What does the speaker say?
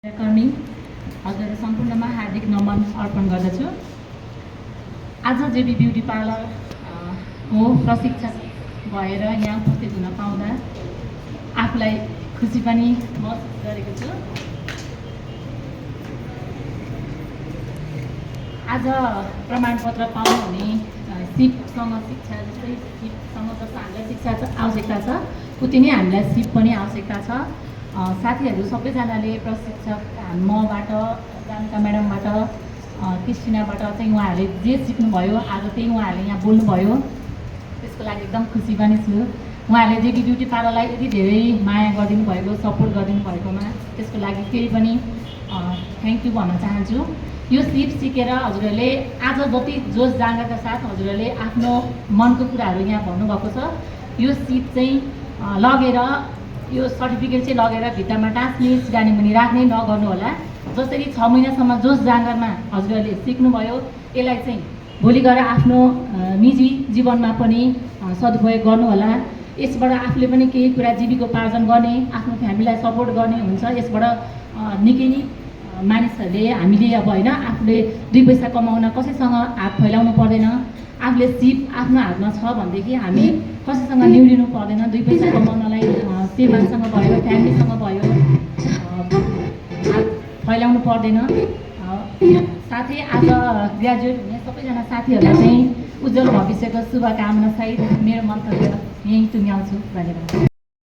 कर्मी हजुर सम्पूर्णमा हार्दिक नमन अर्पण गर्दछु। आज जेबी ब्युटी पार्लर हो प्रशिक्षक भएर यहाँ उपस्थित हुन पाउँदा आफूलाई खुसी पनि महसुस गरेको छु। आज प्रमाणपत्र पाउनु हुने सिपसँग शिक्षा जस्तै सिपसँग जस्तो हामीलाई शिक्षा आवश्यकता छ उति नै हामीलाई सिप पनि आवश्यकता छ। साथीहरू सबैजनाले प्रशिक्षक मबाट जानका म्याडमबाट क्रिस्टिनाबाट चाहिँ उहाँहरूले जे सिक्नुभयो आज त्यही उहाँहरूले यहाँ बोल्नुभयो, त्यसको लागि एकदम खुसी पनि छु। उहाँहरूले जेबी ब्युटी पार्लरलाई यति धेरै माया गरिदिनु भएको, सपोर्ट गरिदिनु भएकोमा त्यसको लागि फेरि पनि थ्याङ्क यू भन्न चाहन्छु। यो सिप सिकेर हजुरहरूले आज जति जोस जाँगरका साथ हजुरहरूले आफ्नो मनको कुराहरू यहाँ भन्नुभएको छ। यो सिप चाहिँ लगेर यो सर्टिफिकेट चाहिँ लगेर भित्तामा टाँच्ने सिरानी मुनि राख्ने नगर्नु होला। जसरी 6 महिनासम्म जोस जाँगरमा हजुरहरूले सिक्नुभयो यसलाई चाहिँ भोलि गएर आफ्नो निजी जीवनमा पनि सदुपयोग गर्नु होला। यसबाट आफूले पनि केही कुरा जीविकोपार्जन गर्ने, आफ्नो फ्यामिलीलाई सपोर्ट गर्ने हुन्छ। यसबाट निकै नै मानिसहरूले हामीले अब होइन आफूले 2 पैसा कमाउन कसैसँग हात फैलाउनु पर्दैन। आफूले सिप आफ्नो हातमा छ भनेदेखि हामी कसैसँग निउरिनु पर्दैन। 2 पैसा कमाउनलाई श्रीमानसँग भयो, फ्यामिलीसँग भयो, हात फैलाउनु पर्दैन। साथै आज ग्रेजुएट हुने सबैजना साथीहरूलाई चाहिँ उज्जवल भविष्यको शुभकामना सहित मेरो मन्तव्य यहीँ टुङ्ग्याउँछु। धन्यवाद।